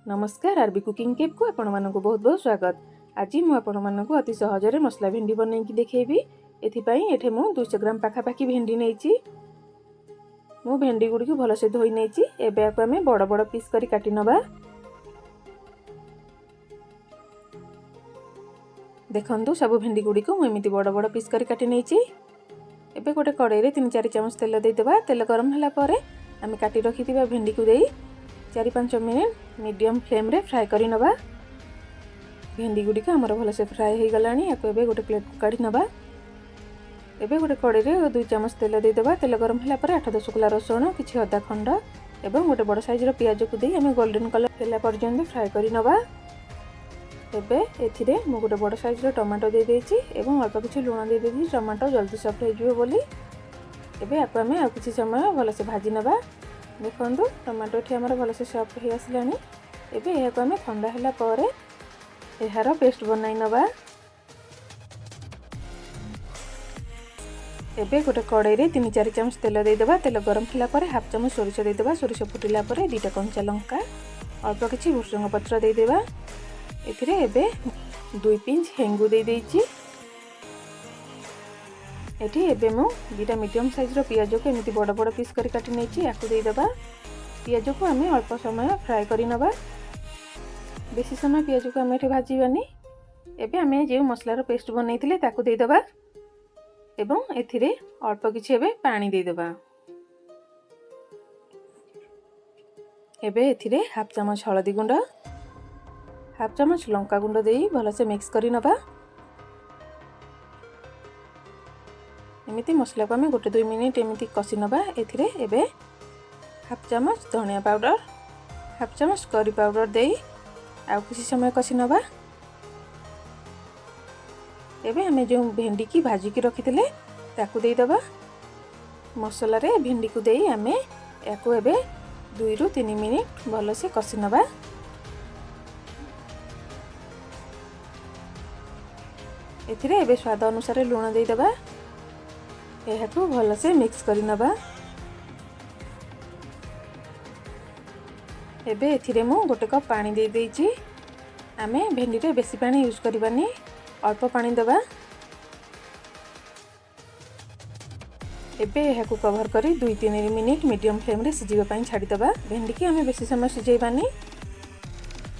ନମସ୍କାର, ଆରବି କୁକିଂ କେଫ୍କୁ ଆପଣମାନଙ୍କୁ ବହୁତ ବହୁତ ସ୍ୱାଗତ। ଆଜି ମୁଁ ଆପଣମାନଙ୍କୁ ଅତି ସହଜରେ ମସଲା ଭେଣ୍ଡି ବନେଇକି ଦେଖେଇବି। ଏଥିପାଇଁ ଏଠି ମୁଁ 200 ଗ୍ରାମ ପାଖାପାଖି ଭେଣ୍ଡି ନେଇଛି। ମୁଁ ଭେଣ୍ଡି ଗୁଡ଼ିକୁ ଭଲସେ ଧୋଇ ନେଇଛି। ଏବେ ୟାକୁ ଆମେ ବଡ଼ ବଡ଼ ପିସ୍ କରି କାଟି ନେବା। ଦେଖନ୍ତୁ, ସବୁ ଭେଣ୍ଡି ଗୁଡ଼ିକୁ ମୁଁ ଏମିତି ବଡ଼ ବଡ଼ ପିସ୍ କରି କାଟି ନେଇଛି। ଏବେ ଗୋଟେ କଡ଼େଇରେ 3-4 ଚାମଚ ତେଲ ଦେଇଦେବା। ତେଲ ଗରମ ହେଲା ପରେ ଆମେ କାଟି ରଖିଥିବା ଭେଣ୍ଡିକୁ ଦେଇ 4-5 ମିନିଟ୍ ମିଡ଼ିୟମ୍ ଫ୍ଲେମ୍ରେ ଫ୍ରାଏ କରି ନେବା। ଭେଣ୍ଡି ଗୁଡ଼ିକ ଆମର ଭଲସେ ଫ୍ରାଏ ହେଇଗଲାଣି। ୟାକୁ ଏବେ ଗୋଟେ ପ୍ଲେଟ୍କୁ କାଢ଼ି ନେବା। ଏବେ ଗୋଟେ କଡ଼େଇରେ 2 ଚାମଚ ତେଲ ଦେଇଦେବା। ତେଲ ଗରମ ହେଲା ପରେ 8-10 କୁଲା ରସୁଣ, କିଛି ଅଦା ଖଣ୍ଡ ଏବଂ ଗୋଟେ ବଡ଼ ସାଇଜ୍ର ପିଆଜକୁ ଦେଇ ଆମେ ଗୋଲ୍ଡେନ୍ କଲର୍ ହେଲା ପର୍ଯ୍ୟନ୍ତ ଫ୍ରାଏ କରି ନେବା। ଏବେ ଏଥିରେ ମୁଁ ଗୋଟେ ବଡ଼ ସାଇଜ୍ର ଟମାଟୋ ଦେଇଦେଇଛି ଏବଂ ଅଳ୍ପ କିଛି ଲୁଣ ଦେଇଦେଇଛି, ଟମାଟୋ ଜଲ୍ଦି ସଫ୍ଟ ହେଇଯିବ ବୋଲି। ଏବେ ୟାକୁ ଆମେ ଆଉ କିଛି ସମୟ ଭଲସେ ଭାଜି ନେବା। ଦେଖନ୍ତୁ, ଟମାଟୋ ଏଠି ଆମର ଭଲସେ ସଫ୍ଟ ହେଇ ଆସିଲାଣି। ଏବେ ଏହାକୁ ଆମେ ଥଣ୍ଡା ହେଲା ପରେ ଏହାର ପେଷ୍ଟ ବନାଇ ନେବା। ଏବେ ଗୋଟେ କଡ଼େଇରେ 3-4 ଚାମଚ ତେଲ ଦେଇଦେବା। ତେଲ ଗରମ ହେଲା ପରେ ହାଫ୍ ଚାମଚ ସୋରିଷ ଦେଇଦେବା। ସୋରିଷ ଫୁଟିଲା ପରେ 2ଟା କଞ୍ଚା ଲଙ୍କା, ଅଳ୍ପ କିଛି ଭୃଷଙ୍ଗ ପତ୍ର ଦେଇଦେବା। ଏଥିରେ ଏବେ 2 ପିଞ୍ଚ ହେଙ୍ଗୁ ଦେଇଦେଇଛି। ଏଠି ଏବେ ମୁଁ 2ଟା ମିଡ଼ିୟମ୍ ସାଇଜ୍ର ପିଆଜକୁ ଏମିତି ବଡ଼ ବଡ଼ ପିସ୍ କରି କାଟି ନେଇଛି, ୟାକୁ ଦେଇଦେବା। ପିଆଜକୁ ଆମେ ଅଳ୍ପ ସମୟ ଫ୍ରାଏ କରି ନେବା। ବେଶୀ ସମୟ ପିଆଜକୁ ଆମେ ଏଠି ଭାଜିବାନି। ଏବେ ଆମେ ଯେଉଁ ମସଲାର ପେଷ୍ଟ ବନେଇଥିଲେ, ତାକୁ ଦେଇଦେବା ଏବଂ ଏଥିରେ ଅଳ୍ପ କିଛି ଏବେ ପାଣି ଦେଇଦେବା। ଏବେ ଏଥିରେ ହାଫ୍ ଚାମଚ ହଳଦୀ ଗୁଣ୍ଡ, ହାଫ୍ ଚାମଚ ଲଙ୍କା ଗୁଣ୍ଡ ଦେଇ ଭଲସେ ମିକ୍ସ କରି ନେବା। ଏମିତି ମସଲାକୁ ଆମେ 1-2 ମିନିଟ୍ ଏମିତି କଷି ନେବା। ଏଥିରେ ଏବେ ହାଫ୍ ଚାମଚ ଧନିଆ ପାଉଡ଼ର, ହାଫ୍ ଚାମଚ କରି ପାଉଡ଼ର ଦେଇ ଆଉ କିଛି ସମୟ କଷି ନେବା। ଏବେ ଆମେ ଯେଉଁ ଭେଣ୍ଡିକି ଭାଜିକି ରଖିଥିଲେ, ତାକୁ ଦେଇଦେବା। ମସଲାରେ ଭେଣ୍ଡିକୁ ଦେଇ ଆମେ ଏହାକୁ ଏବେ 2ରୁ 3 ମିନିଟ୍ ଭଲସେ କଷି ନେବା। ଏଥିରେ ଏବେ ସ୍ୱାଦ ଅନୁସାରେ ଲୁଣ ଦେଇଦେବା। ଏହାକୁ ଭଲସେ ମିକ୍ସ କରି ନେବା। ଏବେ ଏଥିରେ ମୁଁ ଗୋଟେ କପ୍ ପାଣି ଦେଇଦେଇଛି। ଆମେ ଭେଣ୍ଡିରେ ବେଶୀ ପାଣି ୟୁଜ୍ କରିବାନି, ଅଳ୍ପ ପାଣି ଦେବା। ଏବେ ଏହାକୁ କଭର୍ କରି 2-3 ମିନିଟ୍ ମିଡ଼ିୟମ୍ ଫ୍ଲେମ୍ରେ ସିଝିବା ପାଇଁ ଛାଡ଼ିଦେବା। ଭେଣ୍ଡିକି ଆମେ ବେଶୀ ସମୟ ସିଝେଇବାନି।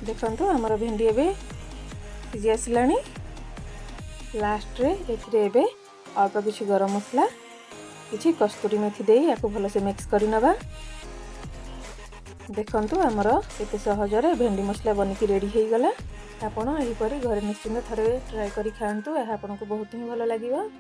ଦେଖନ୍ତୁ, ଆମର ଭେଣ୍ଡି ଏବେ ସିଝି ଆସିଲାଣି। ଲାଷ୍ଟରେ ଏଥିରେ ଏବେ ଅଳ୍ପ କିଛି ଗରମ ମସଲା, କିଛି କସ୍ତୁରୀ ମେଥି ଦେଇ ୟାକୁ ଭଲସେ ମିକ୍ସ କରିନେବା। ଦେଖନ୍ତୁ, ଆମର କେତେ ସହଜରେ ଭେଣ୍ଡି ମସଲା ବନିକି ରେଡ଼ି ହେଇଗଲା। ଆପଣ ଏହିପରି ଘରେ ନିଶ୍ଚିନ୍ତ ଥରେ ଟ୍ରାଏ କରି ଖାଆନ୍ତୁ। ଏହା ଆପଣଙ୍କୁ ବହୁତ ହିଁ ଭଲ ଲାଗିବ।